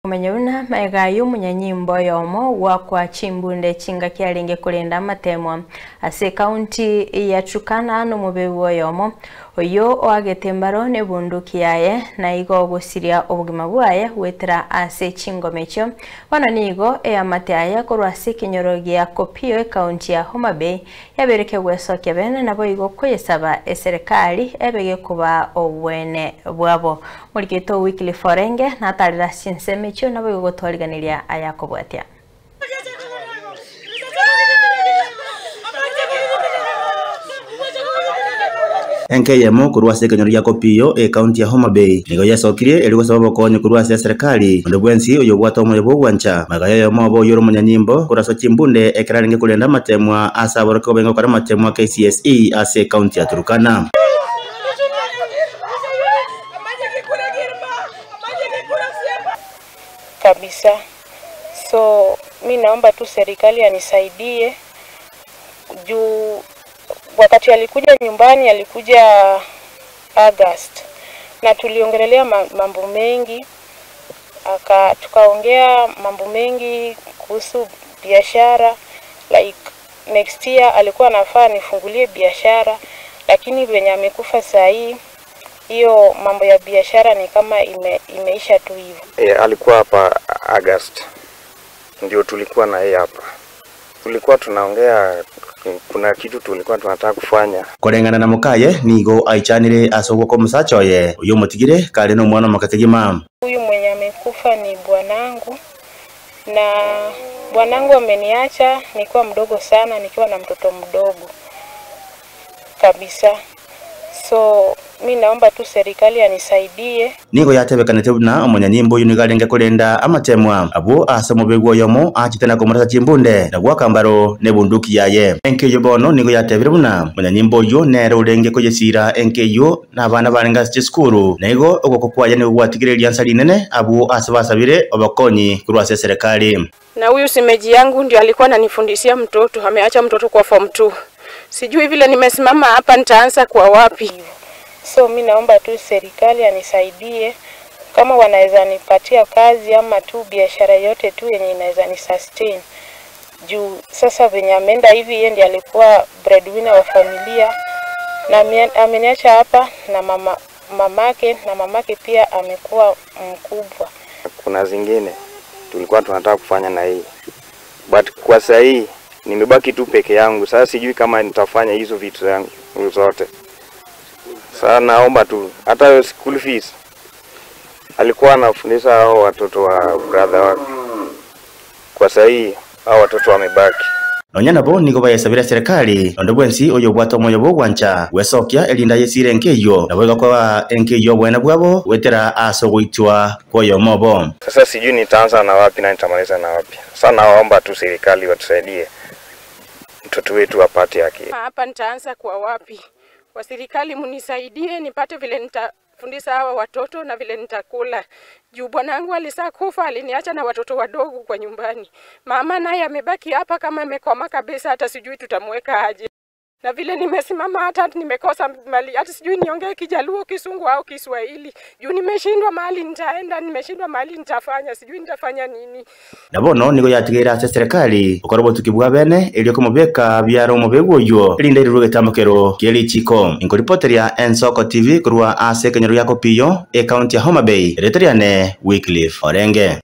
Kumenyuna maegayu munyanyimbo yomo wakwa chimbunde chinga kialinge kulenda matemwa ase kaunti ya Turkana no mubewo yomo oyo oagete mbaro ne bunduki yaye na igo gusiria obugima bwaye wetera ase chingomecho bana nigo eyamate aya korwa ase kinyoro gia Kopio kaunti ya Homa Bay yabereke gwesokia bene nabo igo kwesaba eserikali ebege kuba obwene bwabo muriketo weekly forenge natarira sinseme cho nabo igo gotwariganiria ayakobwatia. NKM kurwa se kenyoro ya Kopio e county ya Homa Bay nigo yasokirie eri gosaba bokonyo kurwa se serikali ondo bwensi oyo bwata omoyo bogwancha magayo yo mobo yoro munyanyimbo kuraso chimbunde ekeraringe kulenda matemwa asa boroko bengo kora matemwa KCSE ase county ya Turkana. Kabisa. So mi naomba tu serikali anisaidie juu wakati alikuja nyumbani alikuja August na tuliongelelea mambo mengi, tukaongea mambo mengi kuhusu biashara, like next year alikuwa anafaa nifungulie biashara, lakini venye amekufa saa hii hiyo mambo ya biashara ni kama imeisha tu hivyo. Alikuwa hapa August ndio tulikuwa na yeye hapa, tulikuwa tunaongea kuna kitu tulikuwa tunataka kufanya. Kulengana na mukaye nigo aichanire asogwa ko musachoye uyo mutigire kale no mwana makategima. Huyu mwenye amekufa ni bwanangu, na bwanangu ameniacha nikiwa mdogo sana, nikiwa na mtoto mdogo kabisa. So mi naomba tu serikali anisaidie. Nigo yatebekanete na omunyanyimbo yunigalenge kulenda amatemwa abo asa mubegwo yomo achitana komurasa chimbunde na gwakambaro ne bunduki yaye enkeyo bono nigo yatebire buna munyanyimbo yo nere urenge koyesira enkeyo na bana barenga skuru nego ogoko kwaye nigo gwatigire lyansa linene abo asa basabire obakonyi kurwase serikali. Na huyu simeji yangu ndio alikuwa ananifundishia mtoto, ameacha mtoto kwa form 2. Sijui vile nimesimama hapa nitaanza kwa wapi. So mi naomba tu serikali anisaidie kama wanaweza nipatia kazi ama tu biashara yote tu yenye inaweza ni sustain. Juu sasa venye ameenda hivi yeye ndiye alikuwa breadwinner wa familia na ameniacha hapa na mamake, na mamake pia amekuwa mkubwa. Kuna zingine tulikuwa tunataka kufanya na hii, but kwa sasa hii nimebaki tu peke yangu. Sasa sijui kama nitafanya hizo vitu zangu zote. Sasa naomba tu hata school fees alikuwa anafundisha hao watoto wa brother wake. Kwa sasa hii hao watoto wamebaki. Nonya nabo nigo bayesabira serikali ondo bwensi oyo bwata omoyo bogwancha wesokia elinda yesire enkeyo nabo kwa enkeyo bwena bwabo wetera aso goitwa koyo mobo. Sasa sijui nitaanza na wapi na nitamaliza na wapi. Sasa naomba tu serikali watusaidie mtoto wetu apate haki. Hapa nitaanza kwa wapi? Kwa serikali mnisaidie nipate vile nitafundisha hawa watoto na vile nitakula. Juu bwanangu alisakufa, aliniacha na watoto wadogo kwa nyumbani. Mama naye amebaki hapa kama amekoma kabisa, hata sijui tutamweka aje. Na vile nimesimama hata nimekosa mali, hata sijui niongee Kijaluo, Kisungu au Kiswahili. Juu nimeshindwa mahali nitaenda, nimeshindwa mahali nitafanya, sijui nitafanya nini. Nabono nigo yatigira ase serikali okorobo tukibwa bene elio komobeka byaro mobegwo yo elinde riruge tamokero kieli chiko ingoripoteria Ensoko TV kurwa ase kenyoro ya Kopio e county ya Homa Bay reteriane Wycliffe Orenge.